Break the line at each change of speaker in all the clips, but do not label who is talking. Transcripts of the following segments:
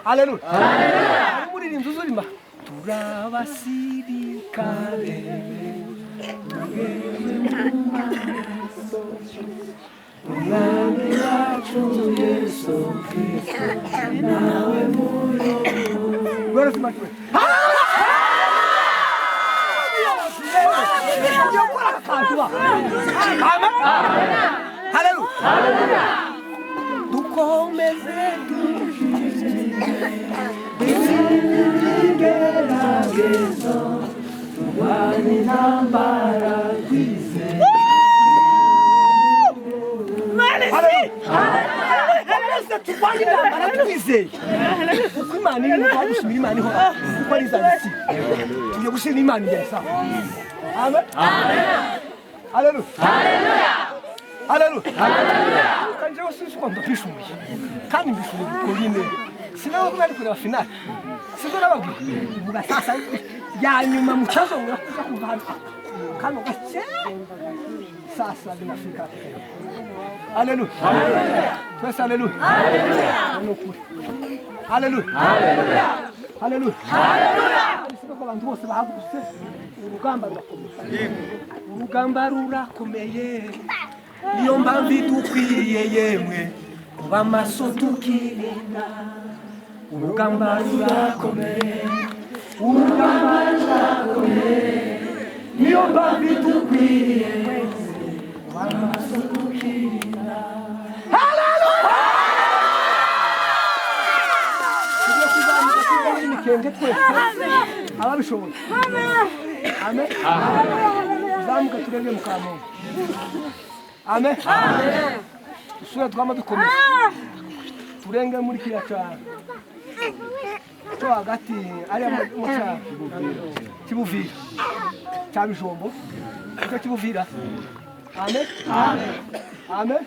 Haleluya. Haleluya. Umuririmbyi uzurima turabasirikare umwami wacu Yesu Kristo nawe muyobozi. Haleluya. Dukomeze ibigeragezo turwanye intambara twizeye. Turwanye intambara twizeye kuko Imana iri mu gushimira Imana ihoraho kuko ari izabisi. Tugiye gushimira Imana imbere sawa. Amen. Haleluya. Haleluya. Haleluya. Kandi jewe sinzi uko mbishoboye kandi mbishoboye kuko nyine sinabwo nari kureba finale sizo nababwiye uvuga sasa ya nyuma mutazongera kuza kuva hano kano gace sasa binafika. Haleluya. Twese haleluya. Haleluya. Haleluya. Haleluya. Haleluya. Siko abantu bose bahagurutse urugamba rurakomeye. Urugamba rurakomeye. Niyo mpamvu idukwiye yemwe kuba maso tukirinda. Urugamba rurakomeye. Urugamba rurakomeye. Niyo mpamvu idukwiye kuba maso tukirinda. Haleluya. Tugiye kuzamuka tujya muri Mikenge twese ababishoboye. Amen. Tuzamuka turebe mu Kamombo. Amen. Dusubire twama dukomeza turenge muri kiriya cyaro cyo hagati ariya mu cyaro Kibuvira cya Bijombo icyo Kibuvira. Amen. Amen.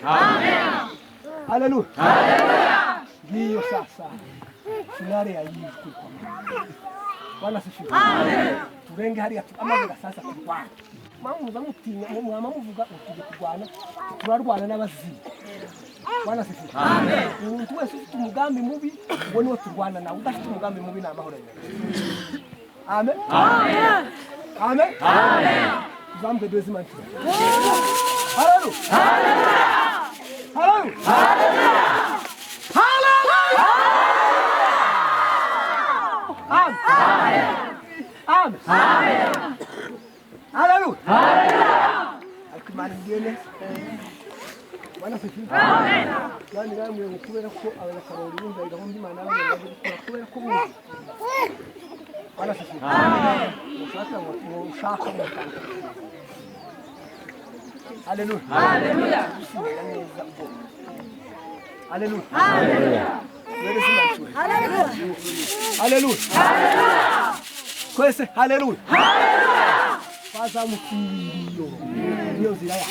Haleluya. Ngiyo sasa finale ya yijwi Bwana asifiwe. Turenge hariya amaze sasa kurwana. Mama mutinya mwama muvuga utuje kurwana turarwana n'abazimu. Bwana asifiwe. Amen. Umuntu wese ufite umugambi mubi uwo niwo turwana nawe. Udafite umugambi mubi ni amahoro. Amen. Amen. Amen. Amen. Zambe deuxième manche. Haleluya. Haleluya. Haleluya. Amen. Amen. Amen. Haleluya. Ariko Imana igiye neza. Bwana asifiwe. Amen. Kandi namwe kubera ko abanyakarori bumva gahunda Imana yabaye gukora kubera ko bumva. Bwana asifiwe. Amen. Ushaka ngo ushaka mutanga. Haleluya. Haleluya. Neza ubwo. Haleluya. Haleluya. Haleluya. Haleluya. Twese haleluya. Haleluya. Twazamukiriye niyo nzira yacu.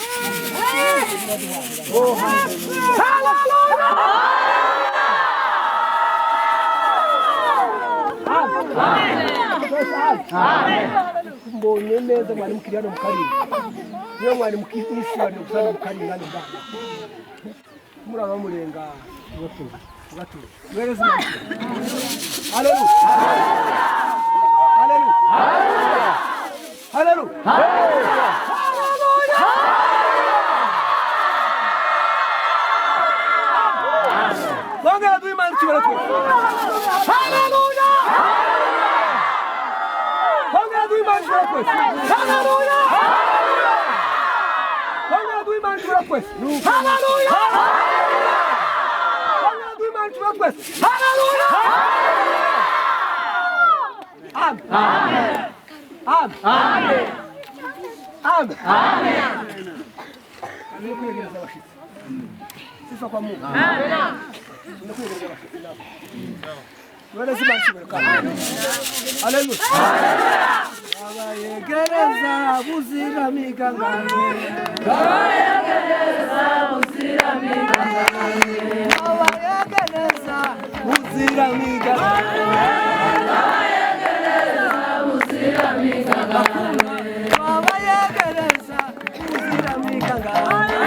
Oh haleluya. Amen. Mbonye neza mwari mukiri hano mu Karinga. Niyo mwari mukisi wari gusana mu Karinga hano ngaha. Muraba murenga ugatuza. Mwereze Imana. Haleluya. Haleluya. Haleluya. Haleluya. Bongera duhe Imana icyubahiro twese. Haleluya. Bongera duhe Imana icyubahiro twese. Haleluya. Bongera duhe Imana icyubahiro twese. Haleluya. Bongera duhe Imana icyubahiro twese. Haleluya. Amen. Amen. Amen. Amen. Amen. Kwiyegereza abashitsi. Sifa kwa Mungu. Amen. Kwiyegereza abashitsi nabo. Wala sibanshibwe kandi. Haleluya. Abayegereza buziramigangane. Abayegereza buziramigangane. Abayegereza buziramigangane. Abayegereza buziramigangane. Abayegereza buziramigangane.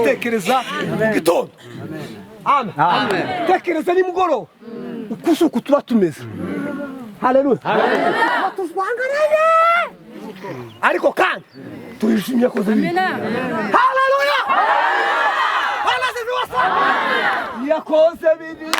Tekereza mu gitondo. Amen. Amen. Tekereza nimugoroba. Uko uko tuba tumeze. Haleluya. Tuzwangaranye. Ariko kandi turishimye ko ziri. Haleluya. Yakoze biriya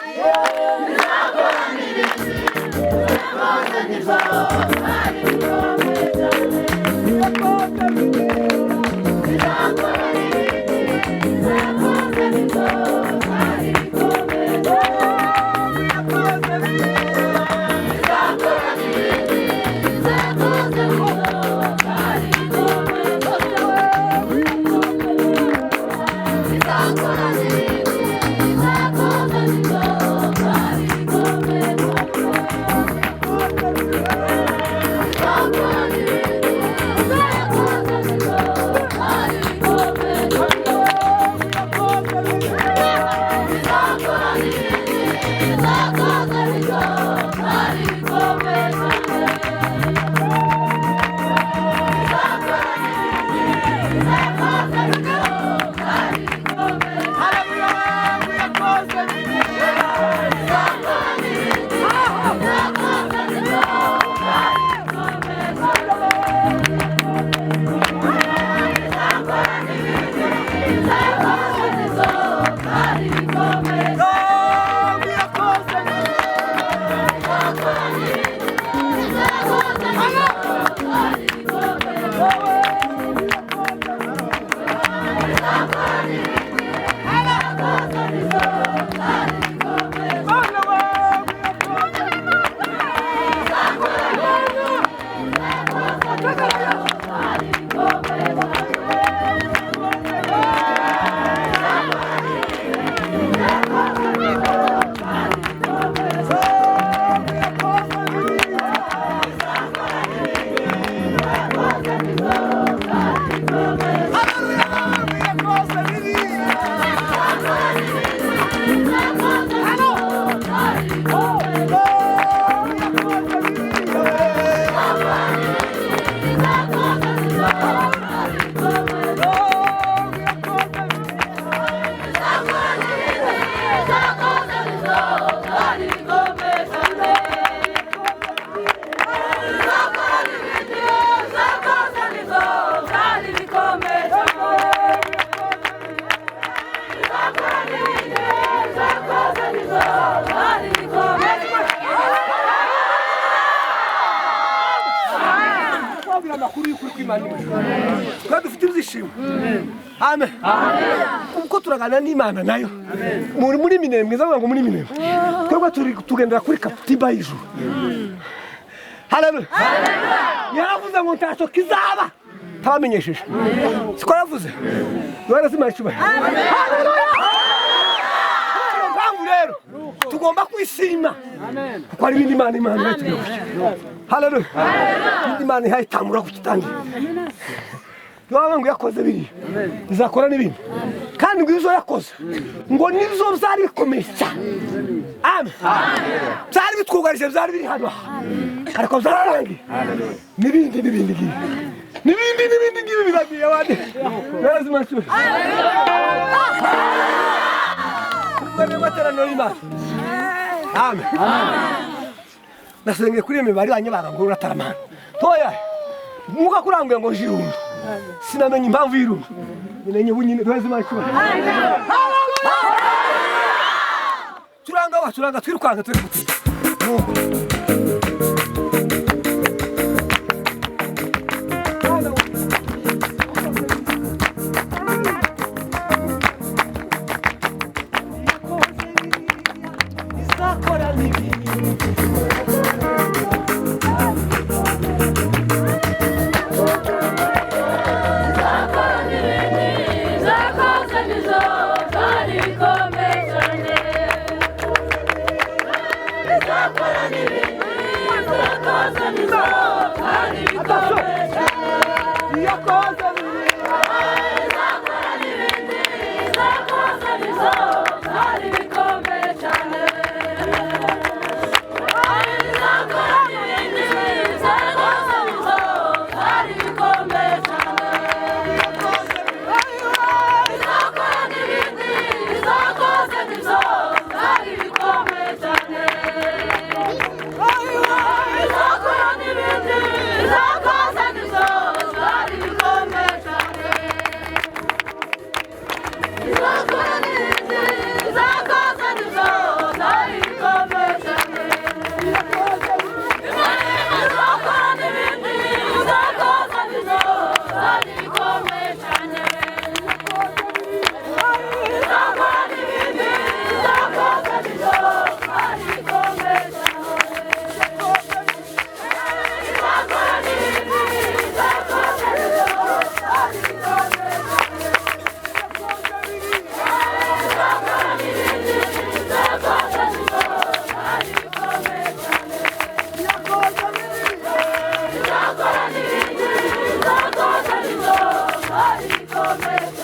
Amen. Kuko turagana n'Imana nayo. Muri muri minembwe zavuga ngo muri minembwe. Twebwe turi tugendera kuri katiba y'ijuru. Haleluya. Yaravuze ngo ntacyo kizaba. Tabamenyesheje. Siko yavuze. Dore zimara cyubahiro. Haleluya. Mpamvu rero tugomba kwishima. Amen. Kuko ari ibindi Imana Imana yatubwiye. Haleluya. Ibindi Imana ihayitamura kukitangira. Yohana ngo yakoze biri izakora n'ibindi kandi ngo izo yakoze ngo nizo byari bikomeye cyane. Amen. Byari bitwugarije byari biri hano ariko byararangiye. N'ibindi n'ibindi ngibi n'ibindi n'ibindi ngibi biragiye abandi. Amen. Nasengeye kuri iyo mibare banyabanga ngo urataramana toya muka kuranguye ngo jirundu sinamenye impamvu y'irundu menye bunyine duheze. Turanga waturanga twirukanka turi gutinya.
Zakora Amen.